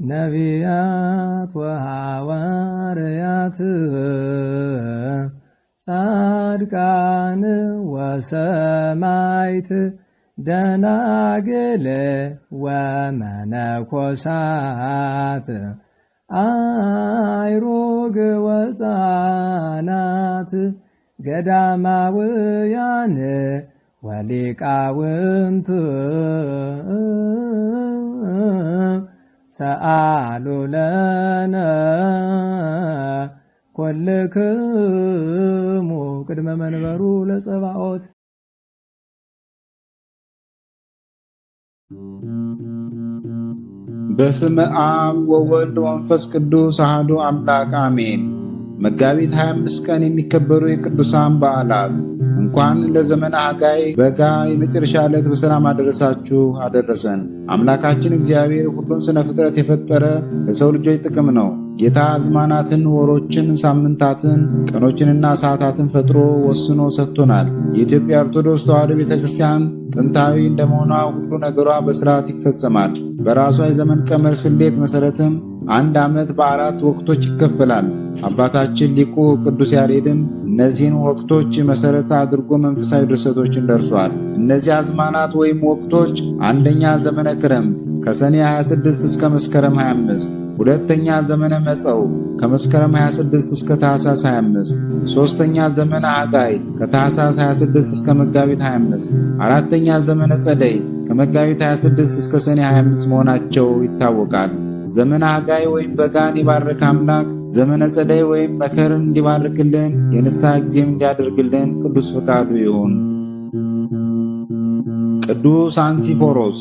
ነቢያት ወሐዋርያት ጻድቃን ወሰማይት ደናግል ወመነኮሳት አይሩግ ወሕፃናት ገዳማውያን ወሊቃውንት ሰአሉ ለነ ኮልክሙ ቅድመ መንበሩ ለጸባኦት። በስመ አብ ወወልድ ወመንፈስ ቅዱስ አሐዱ አምላክ አሜን። መጋቢት 25 ቀን የሚከበሩ የቅዱሳን በዓላት። እንኳን ለዘመነ ሐጋይ በጋ የመጨረሻ ዕለት በሰላም አደረሳችሁ አደረሰን። አምላካችን እግዚአብሔር ሁሉን ሥነ ፍጥረት የፈጠረ ለሰው ልጆች ጥቅም ነው። ጌታ አዝማናትን፣ ወሮችን፣ ሳምንታትን፣ ቀኖችንና ሰዓታትን ፈጥሮ ወስኖ ሰጥቶናል። የኢትዮጵያ ኦርቶዶክስ ተዋሕዶ ቤተ ክርስቲያን ጥንታዊ እንደመሆኗ ሁሉ ነገሯ በስርዓት ይፈጸማል። በራሷ የዘመን ቀመር ስሌት መሠረትም አንድ ዓመት በ4 ወቅቶች ይከፈላል። አባታችን ሊቁ ቅዱስ ያሬድም እነዚህን ወቅቶች መሠረት አድርጎ መንፈሳዊ ድርሰቶችን ደርሷል። እነዚህ አዝማናት ወይም ወቅቶች አንደኛ ዘመነ ክረምት ከሰኔ 26 እስከ መስከረም 25፣ ሁለተኛ ዘመነ መጸው ከመስከረም 26 እስከ ታኅሳስ 25፣ ሦስተኛ ዘመነ ሐጋይ ከታኅሳስ 26 እስከ መጋቢት 25፣ አራተኛ ዘመነ ጸደይ ከመጋቢት 26 እስከ ሰኔ 25 መሆናቸው ይታወቃል። ዘመነ ሐጋይ ወይም በጋን የባረከ አምላክ ዘመነ ጸደይ ወይም መከርን እንዲባርክልን የንስሐ ጊዜም እንዲያደርግልን ቅዱስ ፈቃዱ ይሁን። ቅዱስ አንሲፎሮስ።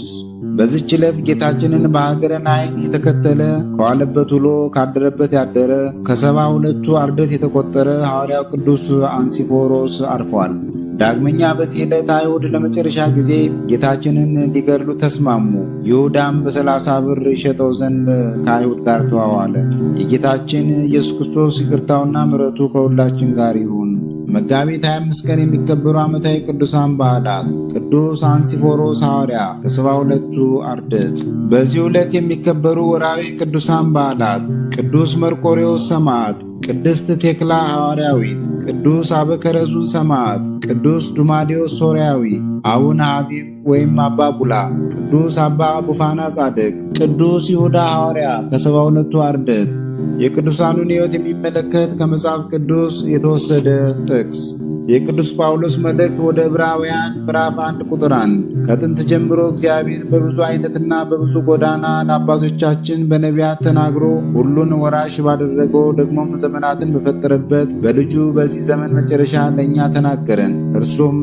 በዚህች ዕለት ጌታችንን በሀገረ ናይን የተከተለ፣ ከዋለበት ውሎ ካደረበት ያደረ፣ ከ72ቱ አርድእት የተቆጠረ ሐዋርያው ቅዱስ አንሲፎሮስ አርፏል። ዳግመኛ በዚህ ዕለት አይሁድ ለመጨረሻ ጊዜ ጌታችንን ሊገድሉ ተስማሙ። ይሁዳም በ30 ብር ይሸጠው ዘንድ ከአይሁድ ጋር ተዋዋለ። የጌታችን ኢየሱስ ክርስቶስ ይቅርታውና ምሕረቱ ከሁላችን ጋር ይሁን። መጋቢት 25 ቀን የሚከበሩ ዓመታዊ ቅዱሳን በዓላት። ቅዱስ አንሲፎሮስ ሐዋርያ ከ72ቱ አርድእት። በዚህ ዕለት የሚከበሩ ወርሃዊ ቅዱሳን በዓላት። ቅዱስ መርቆሬዎስ ሰማዕት፣ ቅድስት ቴክላ ሐዋርያዊት፣ ቅዱስ አበከረዙን ሰማዕት፣ ቅዱስ ዱማዲዮስ ሶርያዊ፣ አቡነ ሐቢብ ወይም አባ ቡላ፣ ቅዱስ አባ ቡፋና ጻድቅ፣ ቅዱስ ይሁዳ ሐዋርያ ከ72ቱ አርድእት። የቅዱሳኑን ሕይወት የሚመለከት ከመጽሐፍ ቅዱስ የተወሰደ ጥቅስ የቅዱስ ጳውሎስ መልእክት ወደ ዕብራውያን ምዕራፍ 1 ቁጥር 1። ከጥንት ጀምሮ እግዚአብሔር በብዙ አይነትና በብዙ ጎዳና ለአባቶቻችን በነቢያት ተናግሮ ሁሉን ወራሽ ባደረገው ደግሞም ዘመናትን በፈጠረበት በልጁ በዚህ ዘመን መጨረሻ ለእኛ ተናገረን። እርሱም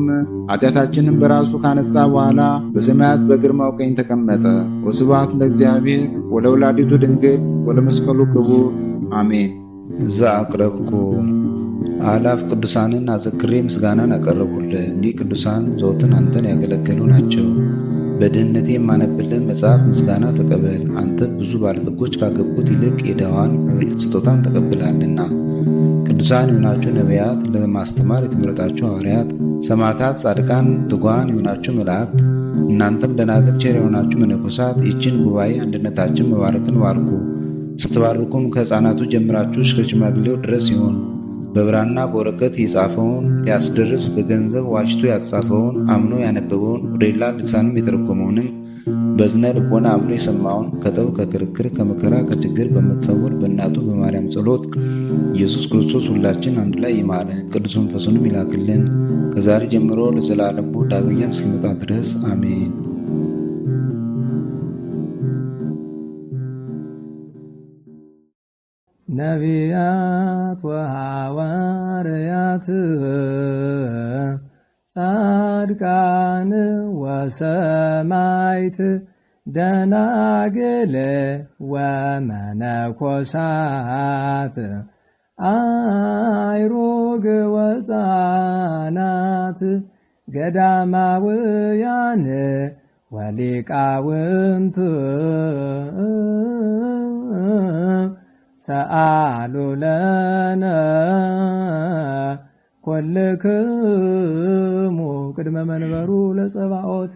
ኃጢአታችንን በራሱ ካነጻ በኋላ በሰማያት በግርማው ቀኝ ተቀመጠ። ወስብሐት ለእግዚአብሔር ወለወላዲቱ ድንግል ወለመስቀሉ ክቡር አሜን። ዘአቅረብኩ አእላፍ ቅዱሳንን አዘክሬ ምስጋናን አቀረብሁልህ። እኒህ ቅዱሳን ዘወትር አንተን ያገለገሉ ናቸው። በድህነቴ የማነብልህን መጽሐፍ ምስጋና ተቀበል። አንተ ብዙ ባለጠጎች ካገቡት ይልቅ የድሃዋን መበለት ስጦታን ተቀብለሃልና። ቅዱሳን የሆናችሁ ነቢያት፣ ለማስተማር የተመረጣችሁ ሐዋርያት፣ ሰማዕታት፣ ጻድቃን፣ ትጉሃን የሆናችሁ መላእክት፣ እናንተም ደናግል፣ ቸር የሆናችሁ መነኮሳት ይህችን ጉባኤ አንድነታችን መባረክን ባርኩ። ስትባርኩም ከሕፃናቱ ጀምራችሁ እስከ ሽማግሌው ድረስ ይሁን። በብራና በወረቀት የጻፈውን ሊያስደርስ በገንዘብ ዋጅቶ ያጻፈውን አምኖ ያነበበውን ወደ ሌላ ልሳንም የተረጎመውንም በዝነ ልቦና አምኖ የሰማውን ከጠብ ከክርክር ከመከራ ከችግር በምትሰውር በእናቱ በማርያም ጸሎት ኢየሱስ ክርስቶስ ሁላችን አንድ ላይ ይማረን፣ ቅዱስ መንፈሱንም ይላክልን ከዛሬ ጀምሮ ለዘላለሙ ዳግመኛም እስኪመጣ ድረስ አሜን። ነቢያት ወሐዋርያት ጻድቃን ወሰማይት ደናግል ወመነኮሳት አይሩግ ወሕፃናት ገዳማውያን ወሊቃውንት ሰአሉ ለነ ኮልክሙ ቅድመ መንበሩ ለጸባኦት።